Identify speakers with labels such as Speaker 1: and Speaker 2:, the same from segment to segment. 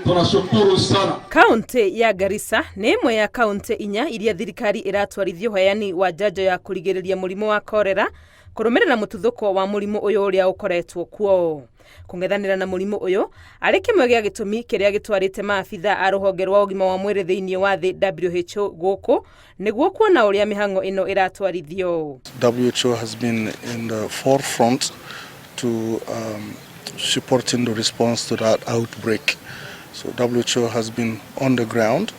Speaker 1: Tunashukuru sana.
Speaker 2: Kaunti ya Garissa nĩ ĩmwe ya kaunti inya iria thirikari ĩratwarithia ũheani wa njanjo ya kũrigĩrĩria mũrimũ wa korera kũrũmĩrĩra mũtuthũko wa mũrimũ ũyũ ũrĩa ũkoretwo kuo. Kũng'ethanĩra na mũrimũ ũyũ arĩ kĩmwe gĩa gĩtũmi kĩrĩa gĩtwarĩte maabitha a rũhonge rwa ũgima wa mwĩrĩ thĩinĩ wa thĩ WHO gũkũ nĩguo kuona ũrĩa mĩhang'o ĩno ĩratwarithio.
Speaker 3: WHO has been in the forefront to supporting the response to that outbreak. So WHO has been on the ground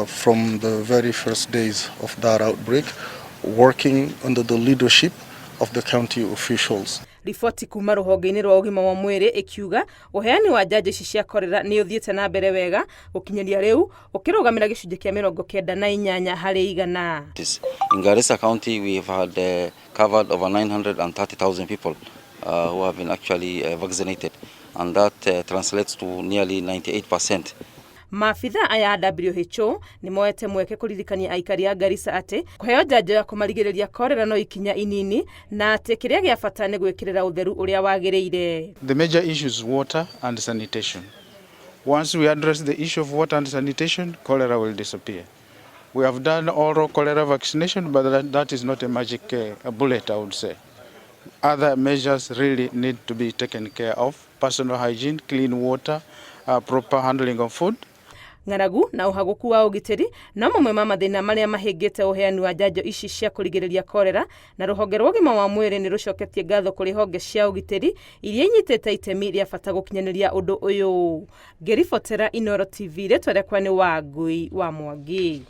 Speaker 3: from the very first days of that outbreak, working under the leadership of the county officials.
Speaker 2: Riboti kuma rũhonge-inĩ rwa ũgima wa mwĩrĩ ĩkiuga ũheani wa njanjo ici cia korera nĩ ũthiĩte na mbere wega gũkinyĩria rĩu ũkĩrũgamĩra gĩcunjĩ kĩa 98%.
Speaker 4: In Garissa County, we have had covered over 930,000 people who have been actually vaccinated, and that translates to nearly 98%.
Speaker 2: Maabitha aya a WHO nĩ moete mweke kũririkania aikari a Garissa atĩ kũheo njanjo ya kũmarigĩrĩria korera no ikinya inini na atĩ kĩrĩa gĩa bata nĩ gwĩkĩrĩra ũtheru ũrĩa wagĩrĩire.
Speaker 5: The major issue is water and sanitation. Once we address the issue of water and sanitation, cholera will disappear. We have done oral cholera vaccination, but that is not a magic bullet, I would say. Other measures really need to be taken care of: personal hygiene, clean water, proper handling of food.
Speaker 2: Ng'aragu na ũhagũku wa ũgitĩri no mamwe ma mathĩna marĩa mahĩngĩte ũheani wa njanjo ici cia kũrigĩrĩria korera, na rũhonge rwa ũgima wa mwĩrĩ nĩ rũcoketie ngatho kũrĩ honge cia ũgitĩri iria inyitĩte itemi rĩa bata gũkinyanĩria ũndũ ũyũ. Ngĩribotera Inooro TV, rĩtwa rĩakwa nĩ Wangui wa Mwangi.